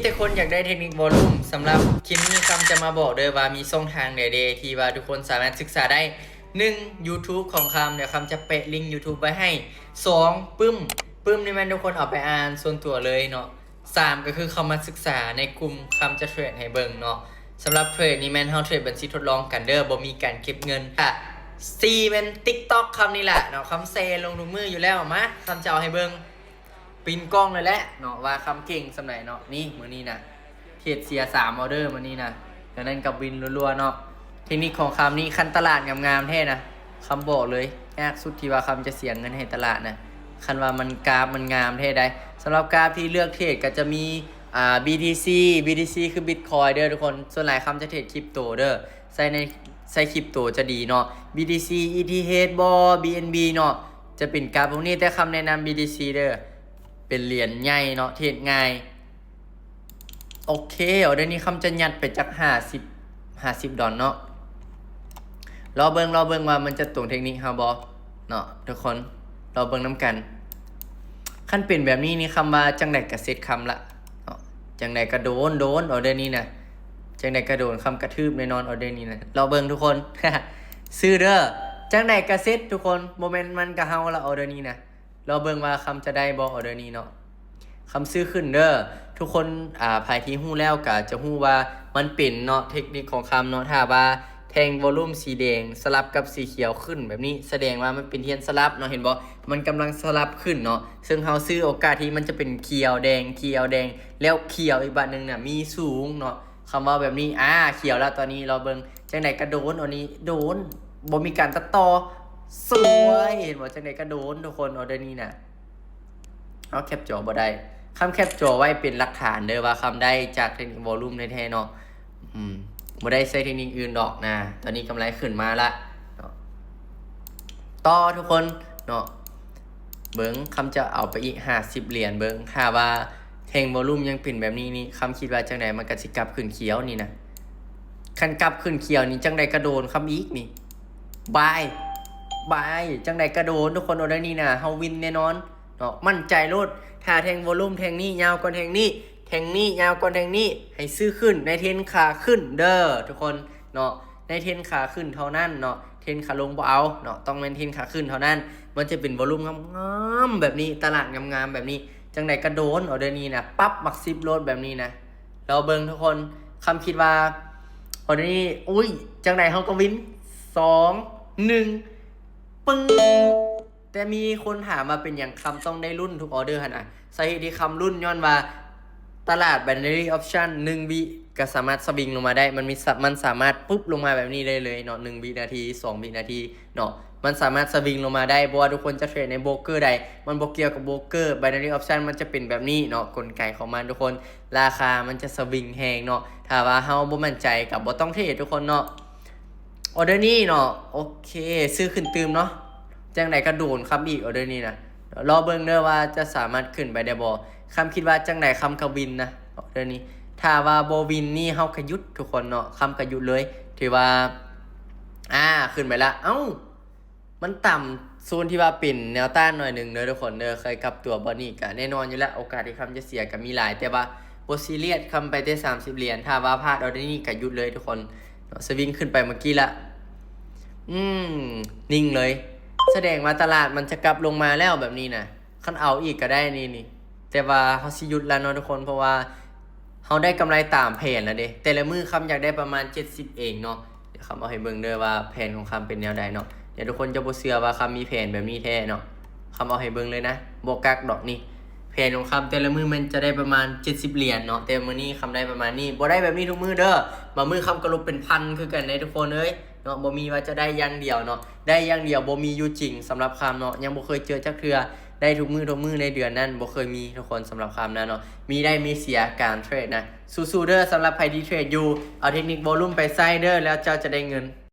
ແຕ່ຄົນຢາກໄດ້ເທັກນິກວໍລຸ່ມ. ສຳລັບຄລິບນີ້ຄຳຈະມາບອກເດີວ່າມີຊ່ອງທາງໃດເດທີ່ວ່າທຸກຄົນສາມາດສຶກສາໄດ້. ໜຶ່ງ YouTube ຂອງຄຳ, ດຽວຄຳຈະແປະລິ້ງ YouTube ໄວ້ໃຫ້. ສອງ ປຶ້ມ, ປຶ້ມນີ້ແມ່ນທຸກຄົນເອົາໄປອ່ານສ່ວນຕົວເລີຍເນາະ. ສາມ ກໍຄືເຂົ້າມາສຶກສາໃນກຸ່ມຄຳຈະເທຣດໃຫ້ເບິ່ງເນາະ. ສຳລັບເທຣດນີ້ແມ່ນເຮົາເທຣດບັນຊີທົດລອງກັນເດີ, ບໍ່ມີການເກັບເງິນ. ອ່ະ ສີ່ ແມ່ນ TikTok ຄຳນີ້ແຫຼະເນາະ, ຄຳແຊລົງທຸກມື້ຢູ່ແລ້ວ. ມາ ຄຳຈະເອົາໃຫ້ເບິ່ງ ປິ່ນກ້ອງເລີຍແຫຼະເນາະ ວ່າຄຳເກັ່ງສ່ຳໃດເນາະ. ນີ້ ມື້ນີ້ນະ ເທຣດເສຍສາມອໍເດີມື້ນີ້ນະ, ຈາກນັ້ນກໍວິນລັວໆເນາະ. ເທັກນິກຂອງຄຳນີ້ ຄັນຕະຫຼາດງາມໆແທ້ນະ ຄຳບອກເລີຍ ຍາກສຸດທີ່ວ່າຄຳຈະເສຍເງິນໃຫ້ຕະຫຼາດນະ ຄັນວ່າມັນ ກາຟມັນງາມແທ້ໃດ໋. ສຳລັບກາຟທີ່ເລືອກເທຣດກໍຈະມີ ອ່າ BTC, BTC ຄື Bitcoin ເດີທຸກຄົນ. ສ່ວນຫຼາຍຄຳຈະເທຣດຄຣິບໂຕເດີ, ໃຊ້ໃນ ໃຊ້ຄຣິບໂຕຈະດີເນາະ. BTC, ETH ບໍ BNB ເນາະ, ຈະເປັນກາຟພວກນີ້, ແຕ່ຄຳແນະນຳ BTC ເດີ, ເປັນຫຼຽນໃຫຍ່ເນາະ ເທຣດງ່າຍ. ໂອເຄ ອໍເດີນີ້ຄຳຈະຍັດໄປຈັກຫ້າສິບ ຫ້າສິບດອນເນາະ. ລໍເບິ່ງ ລໍເບິ່ງວ່າມັນຈະຕົງເທັກນິກເຮົາບໍ່ເນາະ ທຸກຄົນ, ລໍເບິ່ງນຳກັນ. ຄັນເປັນແບບນີ້ນີ້ ຄຳວ່າຈັ່ງໃດກໍເສັດຄຳລະເນາະ, ຈັ່ງໃດກໍໂດນ ໂດນ ອໍເດີນີ້ນະ, ຈັ່ງໃດກໍໂດນ ຄຳກະທືບແນ່ນອນ ອໍເດີນີ້ນະ. ລໍເບິ່ງທຸກຄົນ ຊື້ເດີ, ຈັ່ງໃດກໍເສັດທຸກຄົນ, ບໍ່ແມ່ນມັນກໍເຮົາລະ ອໍເດີນີ້ນະ. ລໍເບິ່ງວ່າຄຳຈະໄດ້ບໍ່ ອໍເດີນີ້ເນາະ. ຄຳຊື້ຂຶ້ນເດີ ທຸກຄົນ. ອ່າ ໃຜທີ່ຮູ້ແລ້ວກໍຈະຮູ້ວ່າມັນເປັນເນາະ ເທັກນິກຂອງຄຳເນາະ. ຖ້າວ່າແທ່ງວໍລຸ່ມສີແດງສະຫຼັບກັບສີຂຽວຂຶ້ນແບບນີ້ ສະແດງວ່າມັນເປັນທຽນສະຫຼັບເນາະ, ເຫັນບໍ່? ມັນກຳລັງສະຫຼັບຂຶ້ນເນາະ, ເຊິ່ງເຮົາຊື້ໂອກາດທີ່ມັນຈະເປັນຂຽວແດງ ຂຽວແດງ ແລ້ວຂຽວອີກບາດໜຶ່ງນະ ມີສູງເນາະ. ຄຳເວົ້າແບບນີ້ ອ່າ ຂຽວແລ້ວຕອນນີ້. ລໍເບິ່ງ ຈັ່ງໃດກໍໂດນ ອັນນີ້ໂດນ ບໍ່ມີການຕັດຕໍ່ ສວຍ ເຫັນບໍ່? ຈັ່ງໃດກໍໂດນທຸກຄົນ ອໍເດີນີ້ນະ. ເຮົາແຄບຈໍບໍ່ໄດ້, ຄຳແຄບຈໍໄວ້ເປັນຫຼັກຖານເດີວ່າຄຳໄດ້ຈາກເທັກນິກວໍລຸ່ມແທ້ໆເນາະ. ອືມ ບໍ່ໄດ້ໃຊ້ເທັກນິກອື່ນດອກນະ. ຕອນນີ້ກຳໄລຂຶ້ນມາລະເນາະ. ຕໍ່ທຸກຄົນເນາະ, ເບິ່ງ ຄຳຈະເອົາໄປອີກຫ້າສິບຫຼຽນເບິ່ງ. ຖ້າວ່າແທ່ງວໍລຸ່ມຍັງເປັນແບບນີ້ນີ້ ຄຳຄິດວ່າຈັ່ງໃດ ມັນກໍຊິກັບຂຶ້ນຂຽວນີ້ນະ. ຄັນກັບຂຶ້ນຂຽວນີ້ ຈັ່ງໃດກໍໂດນຄຳອີກນີ້. ບາຍ ບາຍ ຈັ່ງໃດກໍໂດນທຸກຄົນ ອໍເດີນີ້ນະ ເຮົາວິນແນ່ນອນເນາະ, ໝັ້ນໃຈໂລດ. ຖ້າແທ່ງວໍລຸ່ມແທ່ງນີ້ຍາວກວ່າແທ່ງນີ້ ແທ່ງນີ້ຍາວກວ່າແທ່ງນີ້ ໃຫ້ຊື້ຂຶ້ນໃນເທຣນຂາຂຶ້ນເດີທຸກຄົນເນາະ, ໃນເທຣນຂາຂຶ້ນເທົ່ານັ້ນເນາະ, ເທຣນຂາລົງບໍ່ເອົາເນາະ, ຕ້ອງແມ່ນເທຣນຂາຂຶ້ນເທົ່ານັ້ນ. ມັນຈະເປັນວໍລຸ່ມງາມໆແບບນີ້ ຕະຫຼາດງາມໆແບບນີ້ ຈັ່ງໃດກໍໂດນ ອໍເດີນີ້ນະ. ປັບໝາກສິບໂລດແບບນີ້ນະ. ລໍເບິ່ງທຸກຄົນ ຄຳຄິດວ່າ ອໍເດີນີ້ ອຸ້ຍ ຈັ່ງໃດເຮົາກໍວິນ ສອງ ໜຶ່ງ ປຶ້ງ. ແຕ່ມີຄົນຖາມວ່າເປັນຫຍັງຄຳຕ້ອງໄດ້ລຸ້ນທຸກອໍເດີຫັ້ນນະ. ສາເຫດທີ່ຄຳລຸ້ນຍ້ອນວ່າຕະຫຼາດ binary option ໜຶ່ງວິກໍສາມາດສະວິງລົງມາໄດ້. ມັນມີ ມັນສາມາດປຶບລົງມາແບບນີ້ໄດ້ເລີຍເນາະ, ໜຶ່ງວິນາທີ ສອງວິນາທີເນາະ, ມັນສາມາດສະວິງລົງມາໄດ້. ບໍ່ວ່າທຸກຄົນຈະເທຣດໃນໂບຣກເກີໃດ ມັນບໍ່ກ່ຽວກັບໂບຣກເກີ, binary option ມັນຈະເປັນແບບນີ້ເນາະ ກົນໄກຂອງມັນທຸກຄົນ. ລາຄາມັນຈະສະວິງແຮງເນາະ. ຖ້າວ່າເຮົາບໍ່ໝັ້ນໃຈກໍບໍ່ຕ້ອງເທຣດທຸກຄົນເນາະ. ອໍເດີນີ້ເນາະ ໂອເຄ ຊື້ຂຶ້ນຕື່ມເນາະ. ຈັ່ງໃດກໍໂດນຄຳອີກ ອໍເດີນີ້ນະ. ລໍເບິ່ງເດີວ່າຈະສາມາດຂຶ້ນໄປໄດ້ບໍ່. ຄຳຄິດວ່າຈັ່ງໃດຄຳກໍວິນນະ ອໍເດີນີ້. ຖ້າວ່າບໍ່ວິນນີ້ເຮົາກໍຢຸດທຸກຄົນເນາະ, ຄຳກໍຢຸດເລີຍ. ຖືວ່າ ອ່າ ຂຶ້ນໄປລະ. ເອົ້າ ມັນຕ່ຳໂຊນທີ່ວ່າເປັນແນວຕ້ານໜ້ອຍໜຶ່ງເດີທຸກຄົນເດີ. ເຄີຍກັບຕົວບ່ອນນີ້ກະແນ່ນອນຢູ່ແລ້ວ, ໂອກາດທີ່ຄຳຈະເສຍກະມີຫຼາຍ, ແຕ່ວ່າບໍ່ຊີຣຽສ, ຄຳໄປແຕ່ສາມສິບຫຼຽນ. ຖ້າວ່າພາດອໍເດີນີ້ກະຢຸດເລີຍທຸກຄົນເນາະ. ສະວິງຂຶ້ນໄປເມື່ອກີ້ລະ ອືມ ນິ່ງເລີຍ. ສະແດງວ່າຕະຫຼາດມັນຈະກັບລົງມາແລ້ວແບບນີ້ນະ. ຄັນເອົາອີກກະໄດ້ນີ້ນີ້, ແຕ່ວ່າເຮົາຊິຢຸດລະເນາະທຸກຄົນ, ເພາະວ່າເຮົາໄດ້ກຳໄລຕາມແຜນລະເດ້. ແຕ່ລະມື້ຄຳຢາກໄດ້ປະມານເຈັດສິບເອງເນາະ. ດຽວຄຳເອົາໃຫ້ເບິ່ງເດີວ່າແຜນຂອງຄຳເປັນແນວໃດເນາະ. ດຽວທຸກຄົນຈະບໍ່ເຊື່ອວ່າຄຳມີແຜນແບບນີ້ແທ້ເນາະ. ຄຳເອົາໃຫ້ເບິ່ງເລີຍນະ, ບໍ່ກັກດອກນີ້. ແຜນຂອງຄຳແຕ່ລະມື້ແມ່ນຈະໄດ້ປະມານເຈັດສິບຫຼຽນເນາະ, ແຕ່ມື້ນີ້ຄຳໄດ້ປະມານນີ້. ບໍ່ໄດ້ແບບນີ້ທຸກມື້ເດີ. ບາງມື້ຄຳກໍຫຼຸດເປັນພັນຄືກັນເດ້ທຸກຄົນເອີຍເນາະ. ບໍ່ມີວ່າຈະໄດ້ຢ່າງດຽວເນາະ, ໄດ້ຢ່າງດຽວບໍ່ມີຢູ່ຈິງສຳລັບຄຳເນາະ. ຍັງບໍ່ເຄີຍເຈີຈັກເທື່ອ, ໄດ້ທຸກມື້ທຸກມື້ໃນເດືອນນັ້ນ ບໍ່ເຄີຍມີທຸກຄົນສຳລັບຄຳນະເນາະ. ມີໄດ້ມີເສຍການເທຣດນະ. ສູ້ໆເດີ ສຳລັບໃຜທີ່ເທຣດຢູ່, ເອົາເທັກນິກວໍລຸ່ມໄປໃຊ້ເດີ ແລ້ວເຈົ້າຈະໄດ້ເງິນ.